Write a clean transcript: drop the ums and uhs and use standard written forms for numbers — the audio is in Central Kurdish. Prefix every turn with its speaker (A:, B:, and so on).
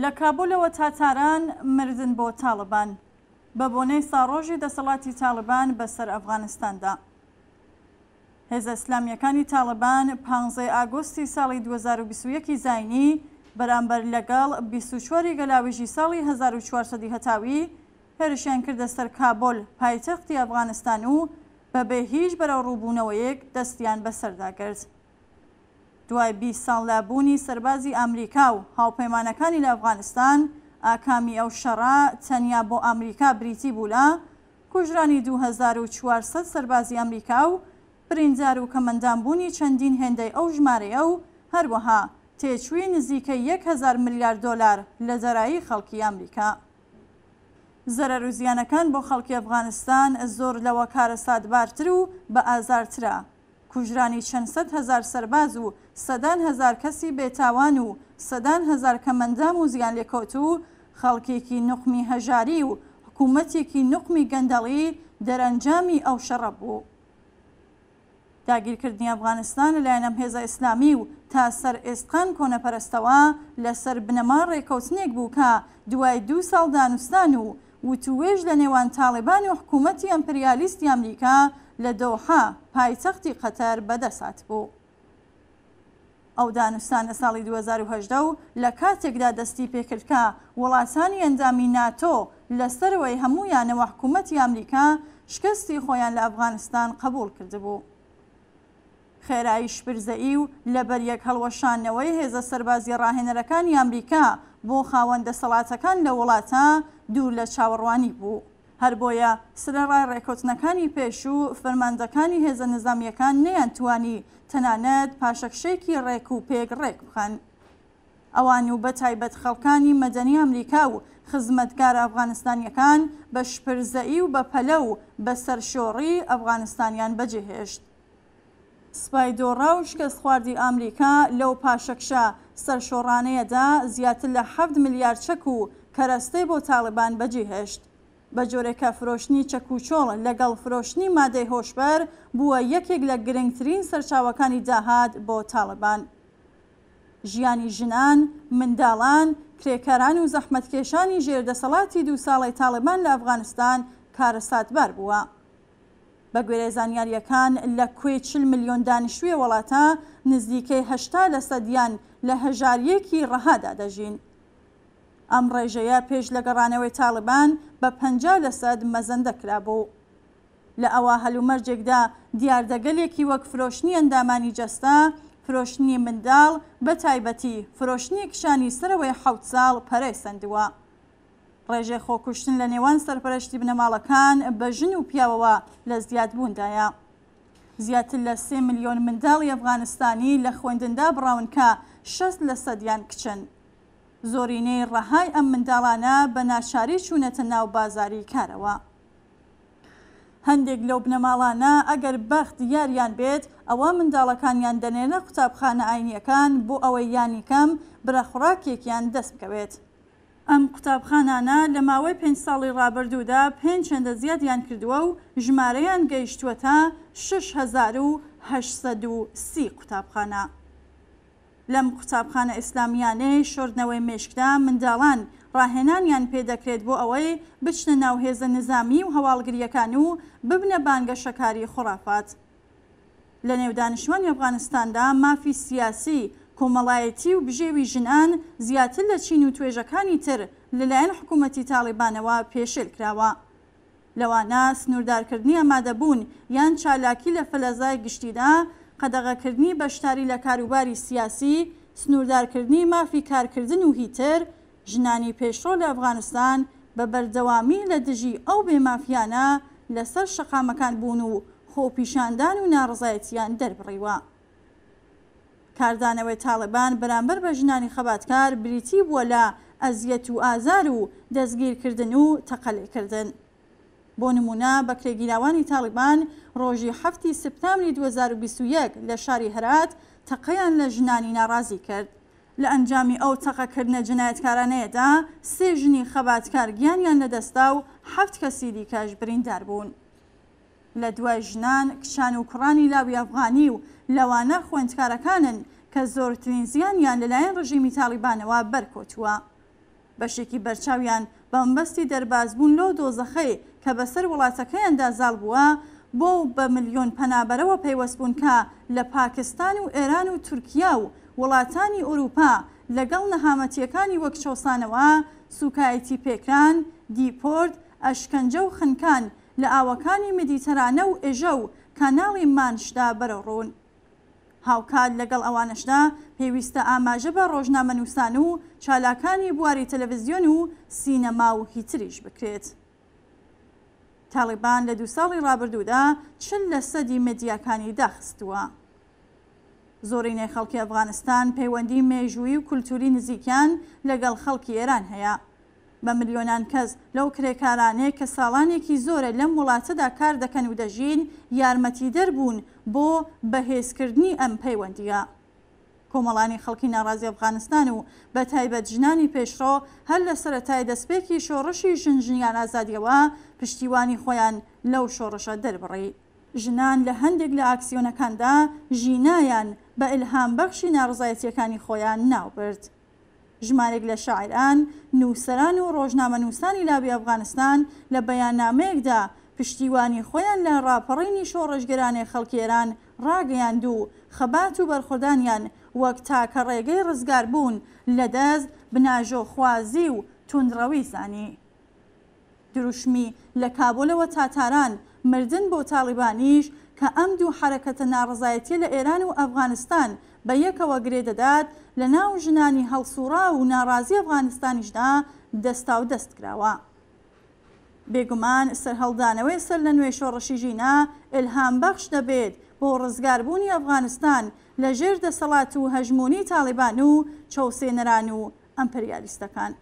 A: لە کابولەوە تا تاران، مردن بۆ تاڵبان. بە بۆنەی ساڕۆژی دەسەڵاتی تاڵبان بە سەر ئەفغانستاندا. هێزە ئیسلامییەکانی تاڵبان پانزەی ئاگۆستی ساڵی 2021 ی زاینی بەرامبەر لەگەڵ 24 ی گەلاوێژی ساڵی 1400 ی هەتاوی هێرشیان کردە سەر کابۆل پایتەختی ئەفغانستان و بەبێ هیچ بەرەوڕووبوونەوەیەک دەستیان بەسەردا گرت. دوای 20 ساڵ لە بوونی سەربازی ئامریکا و هاوپەیمانەکانی لە ئەفغانستان، ئاکامی ئەو شەڕە تەنیا بۆ ئامریکا بریتی بوو لە کوژرانی 2400 سەربازی ئەمریکا و بریندار و کەمئەندام بوونی چەندین هێندەی ئەو ژمارەیە و هەروەها تێچووی نزیکەی 1000 ملیار دۆلار لە دارایی خەڵکی ئەمریکا. زەرەر و زیانەکان بۆ خەڵکی ئەفغانستان زۆر لەوە کارەساتبارتر و بە ئازارترە. کوژرانی چەند سەدهەزار سەرباز و سەدان هەزار کەسی بێتاوان و سەدان هەزار کەمئەندام و زیانلێکەوتوو، خەڵکێکی نوقمی هەژاری و حکوومەتێکی نوقمی گەندەڵی دەرئەنجامی ئەو شەڕە بوو. داگیرکردنی ئەفغانستان لەلایەن ئەم هێزە ئیسلامی و تا سەر ئێسقان کۆنەپەرستەوە لەسەر بنەما ڕێکەوتنێک بوو کە دوای دوو ساڵ دانوستان و وتووێژ لە نێوان تاڵیبان و حکوومەتی ئەمپریالیستی ئەمریکا لە دۆحە، پایتەختی قەتەر بەدەست هاتبوو. ئەو دانوستانە ساڵی 2018 و لە کاتێکدا دەستی پێکرد کە وڵاتانی ئەندامی ناتۆ لە سەرەوەی هەموویانەوە حکوومەتی ئەمریکا شکستی خۆیان لە ئەفغانستان قەبووڵ کردبوو. خێرایی شپرزەیی و لەبەریەک هەڵوەشاندنەوەی هێزە سەربازییە ڕاهێنەرەکانی ئەمریکا بۆ خاوەن دەسەڵاتەکان لەو وڵاتە دوور لە چاوەڕوانی بوو. هەر بۆیە سەرەڕای ڕێکەوتنەکانی پێشوو، فەرماندەکانی هێزە نیزامییەکان نەیانتوانی تەنانەت پاشەکشەیەکی ڕێک و پێک ڕێک بخەن. ئەوان و بە تایبەت خەڵکانی مەدەنی ئەمریکا و خزمەتگارە ئەفغانستانییەکان بە شپرزەیی و بە پەلە و بە سەرشۆڕی ئەفغانستانیان بەجێ هێشت. سپای دۆڕا و شکەستخواردی ئامریکا لەو پاشەکشە سەرشۆڕانەیەدا زیاتر لە حەفت ملیار چەک و کەرەستەی بۆ تاڵیبان بەجێ هێشت. بە جۆرێک کە فرۆشتنی چەک و چۆڵ لەگەڵ فرۆشتنی مادەی هۆشبەر بووە یەکێک لە گرنگترین سەرچاوەکانی داهات بۆ تاڵیبان. ژیانی ژنان، منداڵان، کرێکاران و زەحمەتکێشانی ژێر دەسەڵاتی دوو ساڵەی تاڵیبان لە ئەفغانستان کارەساتبار بووە. بە گوێرەی زانیارییەکان لە کۆی 40 ملیۆن دانیشتووی وڵاتە نزیکەی 80 لەسەدیان لە هەژارییەکی ڕەهادا دەژین. ئەم ڕێژەیە پێش لە گەڕانەوەی تاڵیبان بە 50 لەسەد مەزەندە کرابوو. لە ئەوا هەلومەرجێکدا دیاردەگەلێکی وەک فرۆشتنی ئەندامانی جەستە، فرۆشتنی منداڵ، بە تایبەتی فرۆشتنی کچانی سەرەوەی حەوت ساڵ پەرەی سەندووە. ڕێژەی خۆکوشتن لە نێوان سەرپەرشتی بنەماڵەکان بە ژن و پیاوەوە لە زیادبووندایە. زیاتر لە سێ ملیۆن منداڵی ئەفغانستانی لە خوێندن دابڕاون کە 60 لەسەدیان کچن. زۆرینەی ڕەهای ئەم منداڵانە بە ناچاری چوونەتە ناو بازاری کارەوە. هەندێک لەو بنەماڵانە ئەگەر بەخت یاریان بێت ئەوا منداڵەکانیان دەنێرنە قوتابخانە ئاینییەکان بۆ ئەوەی لانیکەم برە خوڕاکێکیان دەست بکەوێت. ئەم قوتابخانانە لە ماوەی پێنج ساڵی ڕابردوودا پێنج هێندە زیادیان کردووە و ژمارەیان گەیشتووەتە 6830 قوتابخانە. لەم قوتابخانە ئیسلامییانەی شۆردنەوەی مێشکدا منداڵان ڕاهێنانیان پێ دەکرێت بۆ ئەوەی بچنە ناو هێزە نیزامی و هەواڵگرییەکان و ببنە بانگەشەکاری خوڕافات. لە نێو دانیشتوانی ئەفغانستاندا مافی سیاسی، کۆمەڵایەتی و بژێوی ژنان زیاتر لە چین و توێژەکانی تر لەلایەن حکوومەتی تاڵیبانەوە پێشێل کراوە. لەوانە سنووردارکردنی ئامادەبوون یان چالاکی لە فەلەزای گشتیدا، قەدەغەکردنی بەشداری لە کاروباری سیاسی، سنووردارکردنی مافی کارکردن و هیتر، ژنانی پێشڕەو لە ئەفغانستان بە بەردەوامی لە دژی ئەو بێ مافیانە لەسەر شەقامەکان بوون و خۆپیشاندان و ناڕەزایەتییان دەربڕیوە. کاردانەوەی تاڵیبان بەرامبەر بە ژنانی خەباتکار بریتی بووە لە ئەزیەت و ئازار و دەستگیرکردن و تەقەلێکردن. بۆ نموونە بەکرێگیراوانی تاڵیبان ڕۆژی حەفتی سپتامری 2021 لە شاری هەرات تەقەیان لە ژنانی ناڕازی کرد. لە ئەنجامی ئەو تەقەکردنە جنایەتکارانەیەدا سێ ژنی خەباتکار گیانیان لەدەستدا و حەفت کەسی دیکەش بریندار بوون. لە دوای ژنان، کچان و کوڕانی لاوی ئەفغانی و لەوانە خوێندکارەکانن کە زۆرترین زیانیان لەلایەن ڕژیمی تاڵیبانەوە بەرکەوتووە. بەشێکی بەرچاویان بە مەبەستی دەربازبوون لەو دۆزەخەی کە بەسەر وڵاتەکەیاندا زاڵ بووە، بەو بە ملیۆن پەنابەرەوە پەیوەست بوون کە لە پاکستان و ئێران و تورکیا و وڵاتانی ئورووپا لەگەڵ نەهامەتییەکانی وەک چەوسانەوە، سووکایەتیپێکران، دیپۆرت، ئەشکەنجە و خنکان لە ئاوەکانی مدیتەرانە و ئێژە و کاناڵی مانشدا بەرەوڕوون. هاوکات لەگەڵ ئەوانەشدا پێویستە ئاماژە بە ڕۆژنامەنووسان و چالاکانی بواری تەلەڤزیۆن و سینەما و هیتریش بکرێت. تاڵیبان لە دووساڵی ڕابردوودا 40 لە سەدی مێدیاکانی داخستووە. زۆرینەی خەڵکی ئەفغانستان پەیوەندی مێژوویی و کولتووری نزیکیان لەگەڵ خەڵکی ئێران هەیە. بە ملیۆنان کەس لەو کرێکارانەی کە ساڵانێکی زۆرە لەم وڵاتەدا کار دەکەن و دەژین، یارمەتیدەر بوون بۆ بەهێزکردنی ئەم پەیوەندییە. کۆمەڵانی خەڵکی ناڕازی ئەفغانستان و بە تایبەت ژنانی پێشڕۆ هەر لە سەرەتای دەستپێکی شۆڕشی ژن ژیان ئازادیەوە پشتیوانی خۆیان لەو شۆڕشە دەربڕی. ژنان لە هەندێک لە ئاکسیۆنەکاندا ژینایان بە ئیلهامبەخشی ناڕەزایەتییەکانی خۆیان ناوبرد. ژمارێک لە شاعیران، نووسەران و ڕۆژنامەنووسانی لاوی ئەفغانستان لە بەیاننامەیەکدا پشتیوانی خۆیان لە ڕاپەڕینی شۆڕشگێرانەی خەڵکی ئێران ڕاگەیاند و خەبات و بەرخۆدانیان وەک تاکە ڕێگەی ڕزگاربوون لە دەست بناژۆخوازی و توندڕەوی زانی. دروشمی لە کابۆلەوە تا تاران، مردن بۆ تاڵیبانیش کە ئەم دوو حەرەکەتە ناڕەزایەتیە لە ئێران و ئەفغانستان بە یەکەوە گرێ دەدات، لە ناو ژنانی هەڵسووڕاو و ناڕازی ئەفغانستانیشدا دەستاودەست کراوە. بێگومان سەرهەڵدانەوەی سەرلەنوێی شۆڕشی ژینا ئیلهامبەخش دەبێت بۆ ڕزگاربوونی ئەفغانستان لە ژێر دەسەڵات و هەژموونی تاڵیبان و چەوسێنەران و ئەمپریالیستەکان.